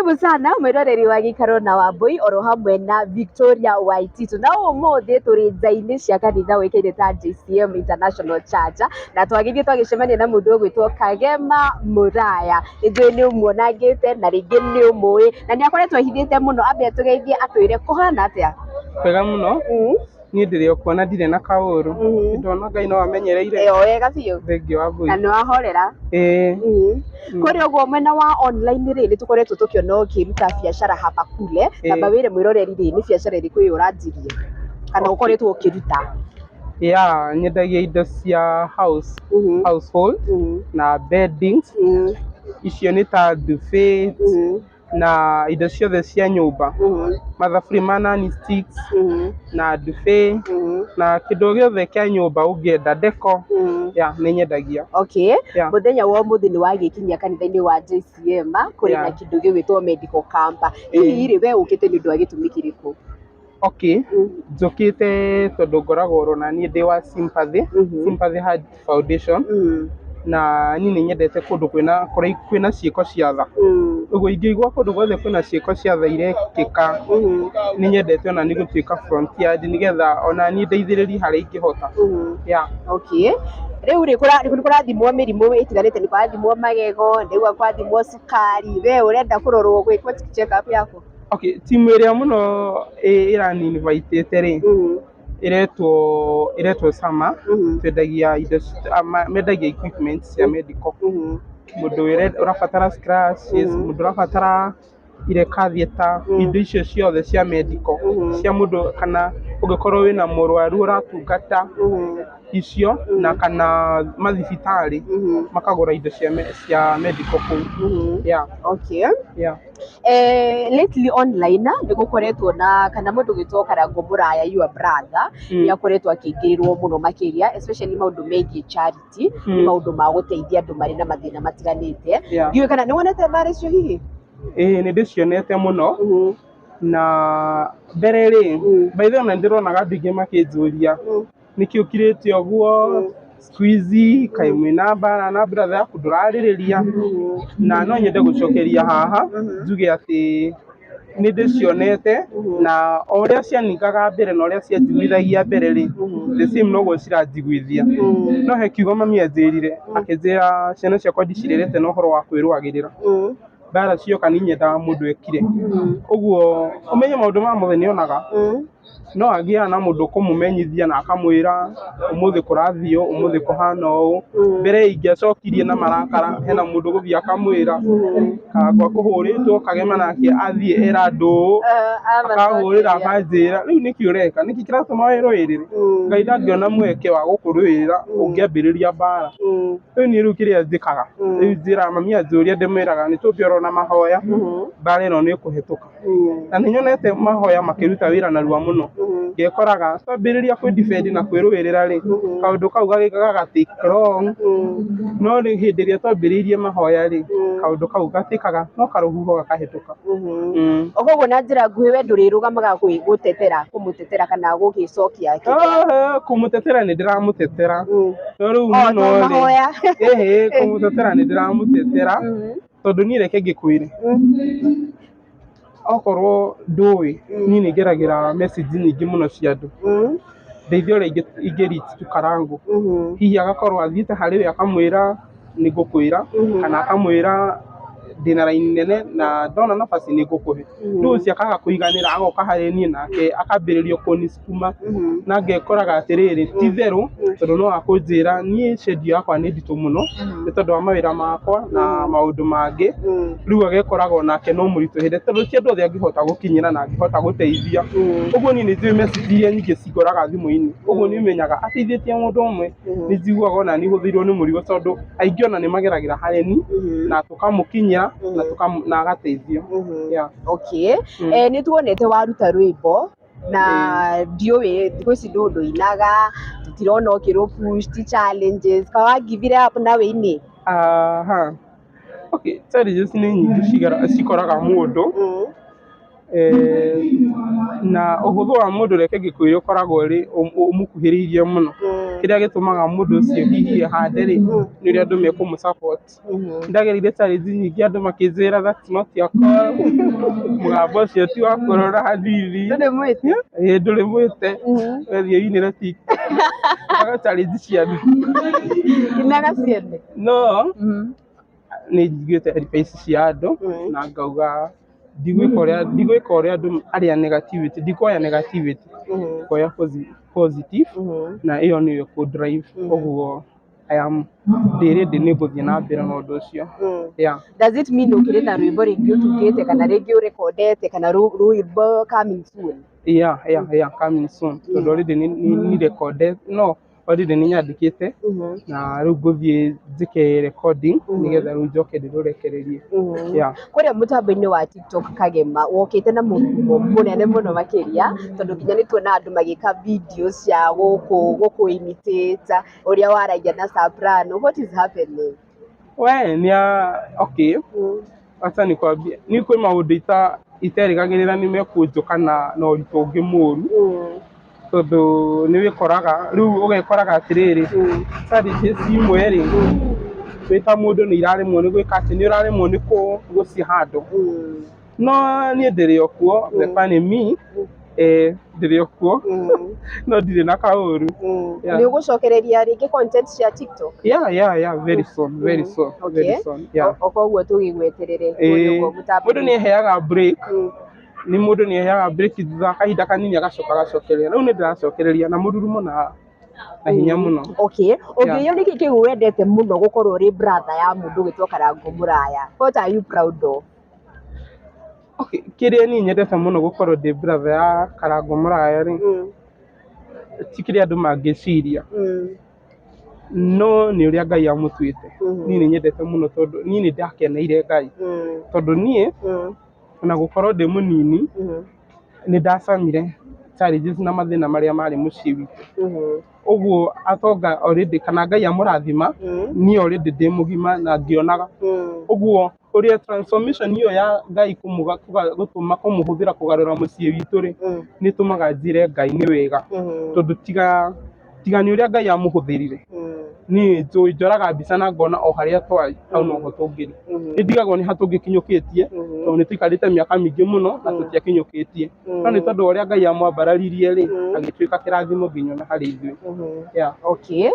Karibu sana mwiroreri wa Gĩikaro na Wambui oro hamwe na Victoria Waititu. Na ũmũthĩ tũrĩ nja-inĩ cia kanitha ũĩkaine ta JCM International Church, na twagĩthiĩ twagĩcemania na mũndũ ũgwĩtwo Kagema Mũraya. Nĩnjũĩ nĩ ũmuonangĩte na rĩngĩ nĩ ũmũĩ na nĩ akoretwo ehithĩte mũno. Ambe atũgeithie atwĩre kũhana atĩa. Wega mũno. Niĩ ndĩrĩ o kuo na ndirĩ na kaũru. Ndona Ngai no amenyereire. Ĩyo wega biũ. Thengiũ wa Ngai. Na nĩ wahorera. Ĩĩ. Kũrĩa ũguo mwena wa online rĩ, nĩ tũkoretwo tũkĩona ũkĩruta biacara hapa kule. Namba wĩre mwĩroreri rĩ, nĩ biacara ĩrĩkũ ĩyo ũranjirie kana ũkoretwo ũkĩruta? Yeah, nyendagia indo cia house, household na beddings. Icio nĩ ta duvet na indo ciothe cia nyũmba. Mathaburia ma non sticks na duvet na kĩndũ gĩothe kĩa nyũmba ũngĩenda, deco, yeah, nĩ nyendagia. Okay. Yeah. Mũthenya wa ũmũthĩ nĩ wagĩkinyia kanitha-inĩ wa JCM kũrĩ na kĩndũ gĩgwĩtwo medical camp. Hihi rĩ, we ũkĩte nĩ ũndũ wa gĩtũmi kĩrĩkũ? Okay, njũkĩte tondũ ngoragwo oro na niĩ ndĩ wa Sympathy, Sympathy Heart Foundation, na niĩ nĩ nyendete kũndũ kwĩna kwĩna ciĩko cia tha. Ũguo ingĩigua kũndũ guothe kwĩna ciĩko cia tha irekĩka, nĩ nyendete ona niĩ gũtuĩka frontier nĩgetha ona niĩ ndeithĩrĩrie harĩa ingĩhota. Yeah. Okay. Rĩu rĩ, nĩ kũrathimwo mĩrimũ ĩtiganĩte, nĩ kũrathimwo magego, ndĩraigua kũrathimwo cukari, we ũrenda kũrorwo gwĩkwo check up yaku? Okay, timu ĩrĩa mũno ĩrani invite rĩ, ĩretwo Sama. Twendagia indo, mendagia equipment cia medical. Mũndũ ũrabatara scratches, mũndũ ũrabatara ireka theatre, indo icio ciothe cia medical, cia mũndũ kana ũngĩkorwo wĩna mũrwaru ũratungata icio na kana mathibitarĩ makagũra indo cia medical kũu. Yeah. Okay. Yeah. Lately online nĩ gũkoretwo na kana mũndũ gwĩtwo Karango Mũraya, your brother, nĩ akoretwo akĩingĩrĩrwo mũno makĩria, especially maũndũ megiĩ charity, nĩ maũndũ ma gũteithia andũ marĩ na mathĩna matiganĩte. Ndiũĩ kana nĩ wonete mbara icio hihi? Ĩĩ, nĩ ndĩcionete mũno. Na mbere rĩ, by the way, ona nĩ ndĩronaga andũ aingĩ makĩnjũria nĩkĩ ũkirĩte ũguo siku hizi, kaĩ mwĩna mbara na brother yaku ndũrarĩrĩria? Na no nyende gũcokeria haha njuge atĩ nĩ ndĩcionete, na o ũrĩa cianingaga mbere na ũrĩa cianjiguithagia mbere rĩ, the same noguo ciranjiguithia. No he kiugo mami anjĩrire, akĩnjĩra ciana ciakwa ndicirerete na ũhoro wa kwĩrũagĩrĩra. Mbara cioka niĩ nyendaga mũndũ ekire. Ũguo ũmenye maũndũ ma mothe nĩonaga, no agĩaga na mũndũ ũkũmũmenyithia na akamwĩra ũmũthĩ kũrathiĩ ũũ, ũmũthĩ kũhana ũũ. Mbere ingĩacokirie na marakara, hena mũndũ ũgũthiĩ akamwĩra Karangũ akũhũrĩtwo, Kagema nake athiĩ era andũ ũũ, akahũrĩra akanjĩra, rĩu nĩkĩ ũreka, nĩkĩ kĩratũma wĩrũĩrĩre? Ngai ndangĩona mweke wa gũkũrũĩrĩra ũngĩambĩrĩria mbara. Rĩu niĩ rĩu kĩrĩa njĩkaga, rĩu njĩraga mami anjũria ndĩmwĩraga nĩ tũmbe oro na mahoya, mbara ĩno nĩ ĩkũhĩtũka. Na nĩ nyonete mahoya makĩruta wĩra narua mũno. Ngekoraga twambĩrĩria kwĩ defend na kwĩrũĩrĩra rĩ, kaũndũ kau gagĩkaga take long, no rĩ hĩndĩ ĩrĩa twambĩrĩirie mahoya rĩ, kaũndũ kau gatĩkaga no karũhuho gakahĩtũka. Koguo na njĩra nguhĩ we ndũrĩrũgamaga gũtetera, kũmũtetera kana gũgĩcokia kĩrĩa? Ah, kũmũtetera nĩ ndĩramũtetera. No rĩu O mũno to rĩ, mahoya. ĩhĩ, kũmũtetera nĩ ndĩramũtetera tondũ niĩ reke ngĩkwĩre, okorwo ndũĩ, niĩ nĩ ngeragĩra message nyingĩ mũno cia andũ ndeithia ũrĩa ingĩ reach to Karangũ. Hihi agakorwo athiĩte harĩ we akamwĩra nĩ ngũkwĩra, kana akamwĩra ndĩna raini nene na ndona nafasi nĩ ngũkũhe. Rĩu ũcio akaga kũiganĩra agoka harĩ niĩ nake akambĩrĩria kũnisukuma na ngekoraga atĩrĩrĩ, ti itherũ, tondũ no akũnjĩra niĩ schedule yakwa nĩ nditũ mũno nĩ tondũ wa mawĩra makwa na maũndũ mangĩ. Rĩu agekoraga onake no mũritũhĩre tondũ ti andũ othe angĩhota gũkinyĩra na angĩhota gũteithia. Ũguo niĩ nĩ njũĩ message iria nyingĩ cingoraga thimũ-inĩ, ũguo nĩ menyaga ateithĩtie mũndũ ũmwe, nĩ njiguaga ona niĩ hũthĩirwo nĩ mũrigo tondũ aingĩ ona nĩ mageragĩra harĩ niĩ na tũkamũkinyĩra na agateithio. Yeah. Okay. Nĩ tuonete waruta rwĩmbo na ndiũĩ thikũ ici ndũ ndũinaga, tũtirona ũkĩrũ push ti challenges, ka wa give it up na wĩini? Aha. Okay, challenges nĩ nyingĩ cikoraga mũndũ. Na ũhũthũ wa mũndũ, reke ngĩkwĩre, ũkoragwo ũrĩ ũmũkuhĩrĩirie mũno. Kĩrĩa gĩtũmaga mũndũ ũcio hihi ehande rĩ, nĩ ũrĩa andũ mekũmũ support. Ndagereire challenge nyingĩ, andũ makĩnjĩra, "That's not your call, mũgambo ũcio ti wa kũrora hanini." Ndũrĩ mwĩte. Ĩĩ, ndũrĩ mwĩte, wethiĩ ũinĩre TikTok. Aga challenge cia andũ. Inaga ciene. No nĩ njiguĩte advice cia andũ na ngauga ndigwĩka ũrĩa andũ arĩa negativity, ndikuoya negativity, kuoya positive, na ĩyo nĩyo kũ drive. Ũguo I am ndĩ ready, nĩ ngũthiĩ na mbere na ũndũ ũcio, yeah. Does it mean ũkĩrĩ na rwĩmbo rĩngĩ ũtungĩte, kana rĩngĩ ũrekondete, kana rwĩmbo coming soon? Yeah, coming soon, tondũ already nĩ recorded, no already nĩ nyandĩkĩte na rĩu ngũthiĩ njĩke recording nĩgetha rĩu njoke ndĩrũrekererie, yeah. Kũrĩa mũtambo-inĩ wa TikTok, Kagema, wokĩte na mũrurumo mũnene mũno makĩria, tondũ nginya nĩ tuona andũ magĩka video cia gũkũ imitate ũrĩa waragia na soprano. What is happening? We nĩ okay, acha nikwambie, ni kwĩ maũndũ iterĩgagĩrĩra nĩ mekũnjũka na ũritũ ũngĩ mũru, tondũ nĩ wĩkoraga rĩu ũgekoraga atĩrĩrĩ, challenges imwe rĩ, wĩ ta mũndũ nĩ iraremwo nĩ gwĩka atĩ nĩ ũraremwo nĩ gũcihandle. No niĩ ndĩrĩ o kuo, the funny me, ndĩrĩ o kuo, no ndirĩ na kaũru. Yeah. Nĩ ũgũcokereria rĩngĩ content cia TikTok? Yeah, very soon, very soon, very soon, yeah. O koguo tũgĩgweterere kũrĩa ũguo Mũndũ mũtambo-inĩ. nĩ eheaga break, nĩ mũndũ nĩ eheaga break, thutha wa kahinda kanini agacoka agacokereria. Rĩu nĩ ndĩracokereria na mũrurumo na hinya mũno. Okay, ũngĩũrio nĩkĩ kĩu wendete mũno gũkorwo ũrĩ brother ya mũndũ ũgwĩtwo Karango Mũraya, what are you proud of? Okay, kĩrĩa niĩ nyendete mũno gũkorwo ndĩ brother ya Karango Mũraya rĩ, ti kĩrĩa andũ mangĩciria, no nĩ ũrĩa Ngai amũtuĩte. Niĩ nĩ nyendete mũno tondũ niĩ nĩ ndakeneire Ngai, tondũ niĩ ona gũkorwo ndĩ mũnini nĩ ndacamire challenges na mathĩna marĩa marĩ mũciĩ witũ. Ũguo atonga already, kana Ngai amũrathima, niĩ already ndĩ mũgima na ngĩonaga ũguo ũrĩa transformation ĩyo ya Ngai gũtũma kũmũhũthĩra kũgarũra mũciĩ witũ rĩ, nĩ ĩtũmaga njĩre Ngai nĩ wega, tondũ tiga nĩ ũrĩa Ngai amũhũthĩrire, niĩ njũĩ njoraga mbica na ngona o harĩa twarĩ hau noho tũngĩrĩ. Nĩ ndigagwo nĩ ha tũngĩkinyũkĩtie, tondũ nĩ tũikarĩte mĩaka mĩingĩ mũno na tũtiakinyũkĩtie, no nĩ tondũ wa ũrĩa Ngai amwambararirie rĩ, agĩtuĩka kĩrathimo nginya ona harĩ ithuĩ, yeah. Okay.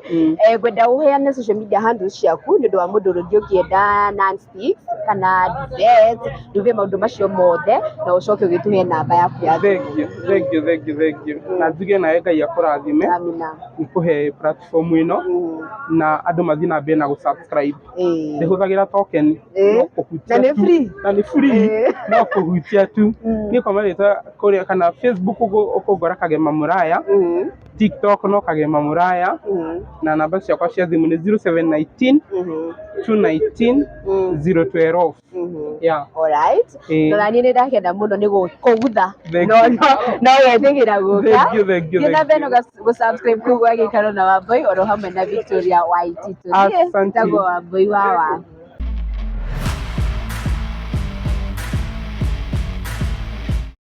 Ngwenda ũheane social media handles ciaku nĩ ũndũ wa mũndũ rĩngĩ ũngĩenda nonstick kana duvet, nduge maũndũ macio mothe, na ũcoke ũgĩtũhe namba yaku ya thimũ. Thank you, thank you, thank you, thank you. Na njuge nawe Ngai akũrathime Amina. nĩ kũhe platform ĩno, na andũ mathiĩ na mbere na gũ subscribe. Ndĩhũthagĩra token, no kũhutia Na nĩ tu. free? Na nĩ free. No kũhutia tu. Niĩ kwa marĩtwa kũrĩa kana Facebook ũkũngora Kagema Mũraya, TikTok no Kagema Mũraya, na namba ciakwa cia thimũ nĩ 0719 219 012, yeah. Alright. Na niĩ nĩ ndakena mũno nĩ kũgutha. Thank No you. no wetĩkĩra gũka. Thank you, thank you, Thiĩ na thank mbere na you. gũ subscribe kũu gwa Gĩikaro na Wambui oro hamwe na Victoria Waititu. Niĩ Asante. njĩtagwo Wambui wa wa.